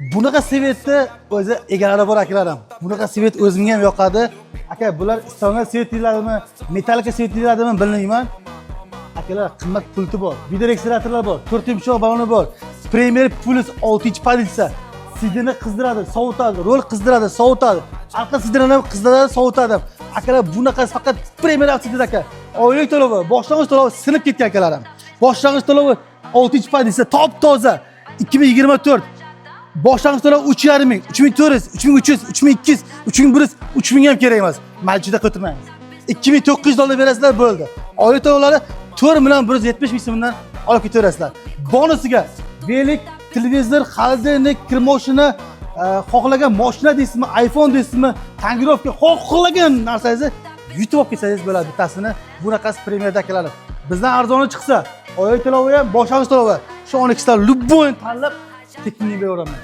Bunaqa свет ni o'zi egalari bor, akalarim. Bunaqa свет o'zimga ham yoqadi. Aka, bular istalgan свет deyiladimi, metallika свет deyiladimi, bilmayman. Akalar, qimmat pulti bor, videoregistratorlar bor, to'rt yumshoq baloni bor. Premier Plus 6 pozitsiya. Сиденье qizdiradi, sovutadi, rul qizdiradi, sovutadi. Arqa сиденье ni ham qizdiradi, sovutadi. Akalar, bunaqasi faqat Premier Avtosida, aka. Oylik to'lovi, boshlang'ich to'lovi sinib ketgan, akalarim. Boshlang'ich to'lovi 6 pozitsiya, top toza. 2024. Boshlang'ich to'lov 3,5 ming, 3400, 3300, 3200, 3100, 3000 ham kerak emas. Majida qo'tirmaymiz. 2900 dollar berasizlar, bo'ldi. Oylik to'lovlari 4 million 170 ming so'mdan olib ketaverasizlar. Bonusiga велик, televizor, холодильник, kir moshina, xohlagan moshina deysizmi, iPhone deysizmi, tonirovka, xohlagan narsangizni yutib olib ketsangiz bo'ladi bittasini. Bunaqasi Premierda, akalarim. Bizdan arzoni chiqsa, oylik to'lovi ham, boshlang'ich to'lovi shu 12 ta любой tanlab tekinga beraveraman.